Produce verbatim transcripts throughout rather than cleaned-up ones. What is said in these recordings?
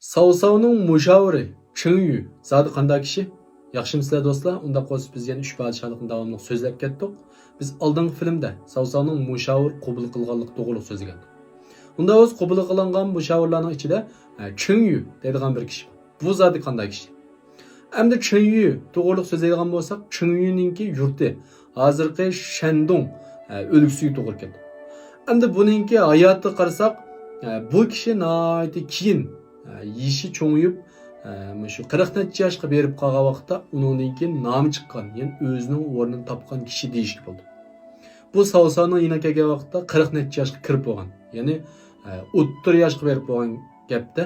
ساۋساۋنىڭ مۇشاۋىرى چېڭ يۈ زادى قانداق كىشى؟ ياخشىمۇسىلەر دوستلار؟ ئۇنداق بولسا بىز يەنە ئۈچ پادىشاھلىقنى داۋاملىق سۆزلەپ كەتتۇق. بىز ئالدىنقى فىلىمدە ساۋساۋنىڭ مۇشاۋىر قوبۇل قىلغانلىقى توغرىلىق سۆزلىگەن. ئۇنداق بولسا قوبۇل قىلىنغان مۇشاۋىرلارنىڭ ئىچىدە، ئە، چېڭ يۈ دەيدىغان بىر كىشى بار. بۇ زادى قانداق كىشى؟ ئەمدى چېڭ يۈ توغرىلىق سۆزلەيدىغان بولساق، چېڭ يۈنىڭكى يۇرتى ھازىرقى شەندۇڭ، ئە، ئۆلكىسىگە توغرا كېلىدۇ. ئەمدى بۇنىڭكى ھاياتىغا قارىساق، ئە، بۇ كىشى ناھايىتى كېيىن، ئە، يېشى چوڭىيىپ، ئە، مۇشۇ قىرىق نەچچە ياشقا بېرىپ قالغان ۋاقىتتا ئۇنىڭدىن كېيىن نامى چىققان، يەنى ئۆزىنىڭ ئورنىنى تاپقان كىشى دېيىشكە بولىدۇ. بۇ ساۋساۋنىڭ يېنىغا كەلگەن ۋاقىتتا قىرىق نەچچە ياشقا كىرىپ بولغان، يەنى، ئە، ئوتتۇرا ياشقا بېرىپ بولغان گەپتە.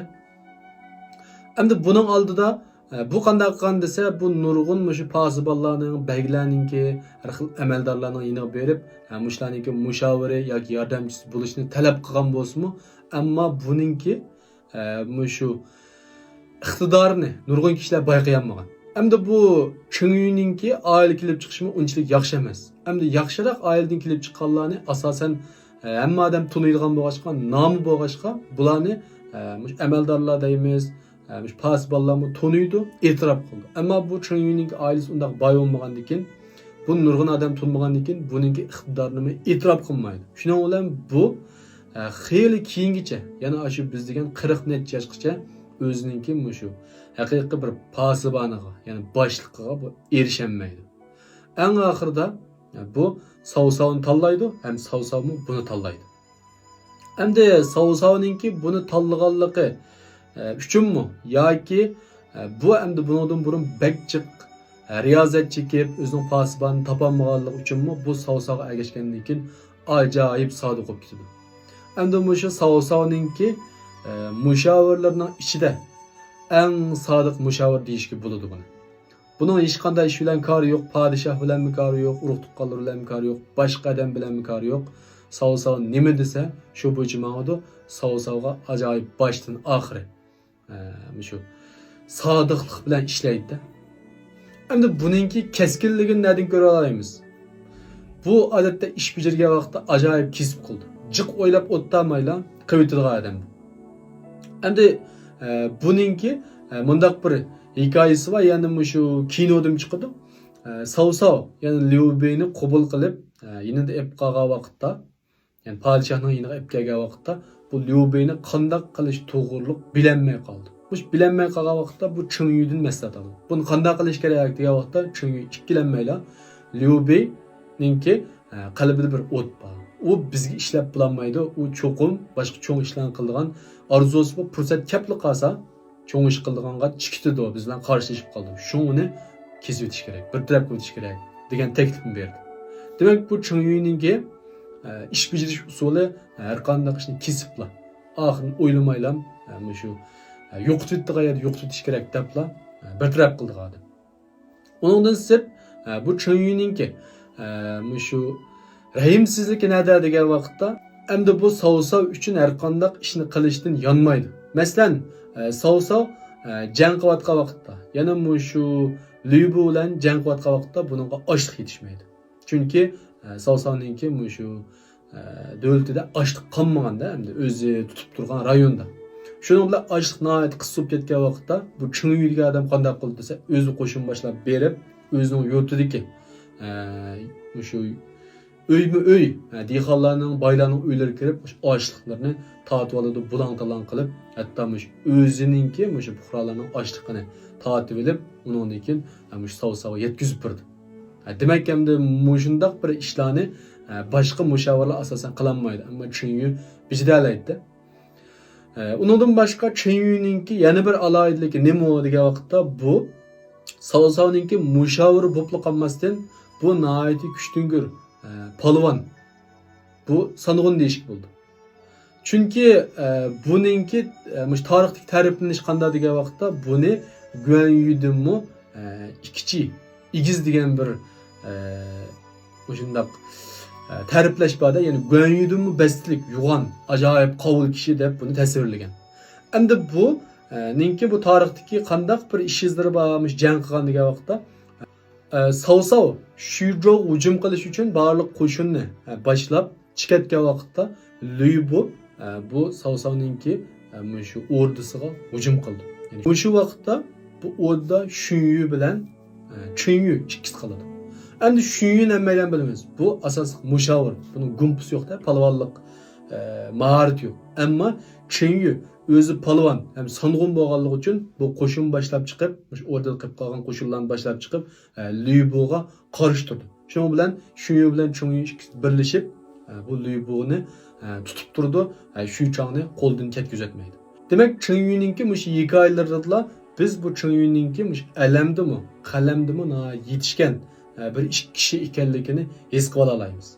ئەمدى بۇنىڭ ئالدىدا، ئە، بۇ قانداق قىلغان دېسە، بۇ نۇرغۇن مۇشۇ پاسىبانلارنىڭ، بەگلەرنىڭكى، ھەر خىل ئەمەلدارلارنىڭ يېنىغا بېرىپ، ئە، مۇشۇلارنىڭكى مۇشاۋىرى ياكى ياردەمچىسى بولۇشنى تەلەپ قىلغان بولسىمۇ، ئەمما بۇنىڭكى، ئە، مۇشۇ ئىقتىدارىنى نۇرغۇن كىشىلەر بايقىيالمىغان. ئەمدى بۇ چېڭ يۈنىڭكى ئائىلە كېلىپ چىقىشىمۇ ئۇنچىلىك ياخشى ئەمەس. ئەمدى ياخشىراق ئائىلىدىن كېلىپ چىققانلارنى ئاساسەن، ئە، ھەممە ئادەم تونۇيدىغان بولغاچقا، نامى بولغاچقا، بۇلارنى، ئە، مۇشۇ ئەمەلدارلار دەيمىز، ئە، مۇشۇ پاسىبانلارمۇ تونۇيدۇ، ئېتىراپ قىلىدۇ. ئەمما بۇ چېڭ يۈنىڭكى ئائىلىسى ئۇنداق باي بولمىغاندىكىن، بۇ نۇرغۇن ئادەم تونۇمىغاندىكىن، بۇنىڭكى ئىقتىدارىنىمۇ ئېتىراپ قىلمايدۇ. شۇنىڭ بىلەن بۇ، ئە، خېلى كېيىنگىچە، يەنى ئاشۇ بىز دېگەن قىرىق نەچچە ياشقىچە ئۆزىنىڭكى مۇشۇ ھەقىقىي بىر پاسىبانىغا، يەنى باشلىقىغا بۇ ئېرىشەلمەيدۇ. ئەڭ ئاخىرىدا، ئە، بۇ ساۋساۋنى تاللايدۇ ھەم ساۋساۋمۇ بۇنى تاللايدۇ. ئەمدى ساۋساۋنىڭكى بۇنى تاللىغانلىقى، ئە، ئۈچۈنمۇ ياكى، ئە، بۇ ئەمدى بۇنىڭدىن بۇرۇن بەك جىق، ئە، رىيازەت چېكىپ، ئۆزىنىڭ پاسىبانىنى تاپالمىغانلىقى ئۈچۈنمۇ بۇ ساۋساۋغا ئەگەشكەندىن كېيىن ئاجايىپ سادىق بولۇپ كېتىدۇ. ئەمدى مۇشۇ ساۋساۋنىڭكى، ئە، مۇشاۋىرلىرىنىڭ ئىچىدە ئەڭ سادىق مۇشاۋىر دېيىشكە بولىدۇ بۇنى. بۇنىڭ ھېچقانداق ئىش بىلەن كارى يوق، پادىشاھ بىلەنمۇ كارى يوق، ئۇرۇق-تۇغقانلىرى بىلەنمۇ كارى يوق، باشقا ئادەم بىلەنمۇ كارى يوق. ساۋساۋ نېمە دېسە، شۇ بويىچە ماڭىدۇ. ساۋساۋغا ئاجايىپ باشتىن ئاخىرى، ئە، مۇشۇ سادىقلىق بىلەن ئىشلەيدۇ. ئەمدى بۇنىڭكى كەسكىنلىكىنى نەدىن كۆرۈۋالايمىز؟ بۇ ئادەتتە ئىش بېجىرگەن ۋاقىتتا ئاجايىپ كېسىپ قىلىدۇ. جىق ئويلاپ ئولتۇرمايلا قىلىۋېتىدىغان ئادەم بۇ. ئەمدى، ئە، بۇنىڭكى، ئە، مۇنداق بىر ھېكايىسى بار، يەنى مۇشۇ كىنودىمۇ چىقىدۇ. ئە، ساۋساۋ، يەنى ليۇ بېينى قوبۇل قىلىپ، ئە، يېنىدا ئېلىپ قالغان ۋاقىتتا، يەنى پادىشاھنىڭ يېنىغا ئېلىپ كەلگەن ۋاقىتتا، بۇ ليۇ بېينى قانداق قىلىش توغرۇلۇق بىلەلمەي قالدى. مۇشۇ بىلەلمەي قالغان ۋاقىتتا بۇ چېڭ يۈدىن مەسلىھەت ئالىدۇ. بۇنى قانداق قىلىش كېرەك دېگەن ۋاقىتتا چېڭ يۈ ئىككىلەنمەيلا، ليۇ بېينىڭكى، ئە، قەلبىدە بىر ئوت بار. ئۇ بىزگە ئىشلەپ بولالمايدۇ. ئۇ چوقۇم باشقا چوڭ ئىشلارنى قىلىدىغان، ئارزۇسى بار پۇرسەت كەپلا قالسا، چوڭ ئىش قىلىدىغانغا چىقىتىدۇ، بىز بىلەن قارشىلىشىپ قالىدۇ. شۇڭا ئۇنى كېسىۋېتىش كېرەك، بىر تەرەپ قىلىۋېتىش كېرەك دېگەن تەكلىپنى بەردى. دېمەك، بۇ چېڭ يۈنىڭكى، ئە، ئىش بېجىرىش ئۇسۇلى، ئە، ھەر قانداق ئىشنى كېسىپلا، ئاخىرىنى ئويلىمايلا، ئە، مۇشۇ، ئە، يوقىتىۋېتىدىغان يەردە يوقىتىۋېتىش كېرەك دەپلا، ئە، بىر تەرەپ قىلىدىغان ئادەم. ئۇنىڭدىن سىرت، ئە، بۇ چېڭ يۈنىڭكى، ئە، مۇشۇ رەھىمسىزلىكى نەدە دېگەن ۋاقىتتا، ئەمدى بۇ ساۋساۋ ئۈچۈن ھەر قانداق ئىشنى قىلىشتىن يانمايدۇ. مەسىلەن، ئە، ساۋساۋ، ئە، جەڭ قىلىۋاتقان ۋاقىتتا، يەنە مۇشۇ ليۇبۇ بىلەن جەڭ قىلىۋاتقان ۋاقىتتا بۇنىڭغا ئاشلىق يېتىشمەيدۇ. چۈنكى، ئە، ساۋساۋنىڭكى مۇشۇ، ئە، دۆلىتىدە ئاشلىق قالمىغاندا، ئەمدى ئۆزى تۇتۇپ تۇرغان رايوندا. شۇنىڭ بىلەن ئاشلىق ناھايىتى قىس بولۇپ كەتكەن ۋاقىتتا، بۇ چېڭ يۈ دېگەن ئادەم قانداق قىلدى دېسە، ئۆزى قوشۇن باشلاپ بېرىپ، ئۆزىنىڭ يۇرتىدىكى، ئە، مۇشۇ ئۆيمۇ ئۆي، ئە، دېھقانلارنىڭ، بايلارنىڭ ئۆيلىرىگە كىرىپ، مۇشۇ ئاشلىقلىرىنى تارتىۋالىدۇ، بۇلاڭ-تالاڭ قىلىپ، ھەتتا مۇشۇ ئۆزىنىڭكى، مۇشۇ پۇقرالارنىڭ ئاشلىقىنى تارتىۋېلىپ، ئۇنىڭدىن كېيىن، ئە، مۇشۇ ساۋساۋغا يەتكۈزۈپ بېرىدۇ. ئە، دېمەك، ئەمدى مۇشۇنداق بىر ئىشلارنى، ئە، باشقا مۇشاۋىرلار ئاساسەن قىلالمايدۇ، ئەمما چېڭ يۈ بېجىرەلەيدۇ. ئە، ئۇنىڭدىن باشقا چېڭ يۈنىڭكى يەنە بىر ئالاھىدىلىكى نېمە دېگەن ۋاقىتتا، بۇ ساۋساۋنىڭكى مۇشاۋىرى بولۇپلا قالماستىن، بۇ ناھايىتى كۈچتۈڭگۈر، ئە، پالۋان. بۇ سانغۇن دېيىشكە بولىدۇ. چۈنكى، ئە، بۇنىڭكى، ئە، مۇشۇ تارىختىكى تەرىپلىنىشى قانداق دېگەن ۋاقىتتا، بۇنى گۈەن يۈدىنمۇ، ئە، ئىككىچى، ئېگىز دېگەن بىر، ئە، مۇشۇنداق، ئە، تەرىپلەش بار-دە، يەنى گۈەن يۈدىنمۇ بەستلىك، يوغان، ئاجايىپ قاۋۇل كىشى دەپ بۇنى تەسۋىرلىگەن. ئەمدى بۇ، ئە، نىڭكى بۇ تارىختىكى قانداق بىر ئىش ئىزلىرى بار، مۇشۇ جەڭ قىلغان دېگەن ۋاقىتتا، ئە، ساۋساۋ شۈجوغا ھۇجۇم قىلىش ئۈچۈن بارلىق قوشۇننى، ئە، باشلاپ چىقىۋەتكەن ۋاقىتتا، لۈيبۇ، ئە، بۇ ساۋساۋنىڭكى، مۇشۇ ئوردىسىغا ھۇجۇم قىلىدۇ. يەنى مۇشۇ ۋاقىتتا بۇ ئوردىدا شۈنيۈ بىلەن، ئە، چېنيۈ ئىككىسى قالىدۇ. ئەمدى شۈنيۈنى ھەممەيلەن بىلىمىز. بۇ ئاساسلىق مۇشاۋىر. بۇنىڭ گۇمپىسى يوق-دە، پالۋانلىق، ئە، ماھارىتى يوق. ئەمما چېنيۈ ئۆزى پالۋان ھەم سانغۇن بولغانلىقى ئۈچۈن بۇ قوشۇن باشلاپ چىقىپ، مۇشۇ ئوردىدا قېلىپ قالغان قوشۇنلارنى باشلاپ چىقىپ، ئە، لۈيبۇغا قارشى تۇرىدۇ. شۇنىڭ بىلەن شۈنيۈ بىلەن چېنيۈ ئىككىسى بىرلىشىپ، ئە، بۇ لۈيبۇنى، ئە، تۇتۇپ تۇرىدۇ. ئە، شۈچاڭنى قولدىن كەتكۈزۈۋەتمەيدۇ. دېمەك، چېنيۈنىڭكى مۇشۇ ھېكايىلىرىدىلا بىز بۇ چېنيۈنىڭكى مۇشۇ ئەلەمدىمۇ، قەلەمدىمۇ ناھايىتى يېتىشكەن، ئە، بىر ئىش-، كىشى ئىكەنلىكىنى ھېس قىلالايمىز.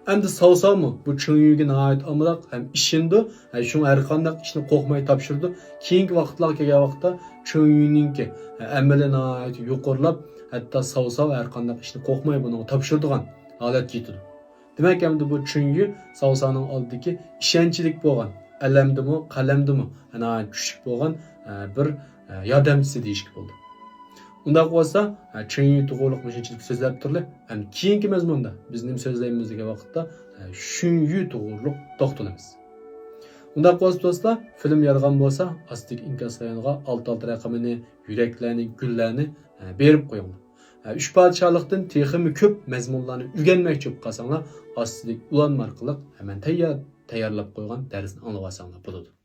ئەمدى ساۋساۋمۇ بۇ چېنيۈگە ناھايىتى ئامراق ھەم ئىشىنىدۇ. ھە، شۇڭا ھەر قانداق ئىشنى قورقماي تاپشۇرىدۇ. كېيىنكى ۋاقىتلارغا كەلگەن ۋاقىتتا چېنيۈنىڭكى، ھە، ئەمىلى ناھايىتى يۇقىرىلاپ، ھەتتا ساۋساۋ ھەر قانداق ئىشنى قورقماي بۇنىڭغا تاپشۇرىدىغان ھالەتكە يېتىدۇ. دېمەك، ئەمدى بۇ چېنيۈ ساۋساۋنىڭ ئالدىدىكى ئىشەنچلىك بولغان، ئەلەمدىمۇ، قەلەمدىمۇ ناھايىتى كۈچلۈك بولغان، ھە، بىر، ھە، ياردەمچىسى دېيىشكە بولىدۇ. ئۇنداق بولسا، ھە، چېنيۈ توغرۇلۇق مۇشۇنچىلىك سۆزلەپ تۇرلى. ھەم كېيىنكى مەزمۇندا بىز نېمە سۆزلەيمىز دېگەن ۋاقىتتا، ھە، شۈنيۈ توغرۇلۇق توختىلىمىز. ئۇنداق بولسا دوستلار، فىلىم يارىغان بولسا، ئاستىدىكى ئىنكاس رايونىغا ئالتە ئالتە رەقىمىنى، يۈرەكلەرنى، گۈللەرنى، ھە، بېرىپ قويۇڭلار. ھە، ئۈچ پادىشاھلىقتىن تېخىمۇ كۆپ مەزمۇنلارنى ئۆگەنمەكچى بولۇپ قالساڭلار، ئاستىدىكى ئۇلانما ئارقىلىق ھەمەن تەييار، تەييارلاپ قويغان دەرسنى ئاڭلىۋالساڭلار بولىدۇ.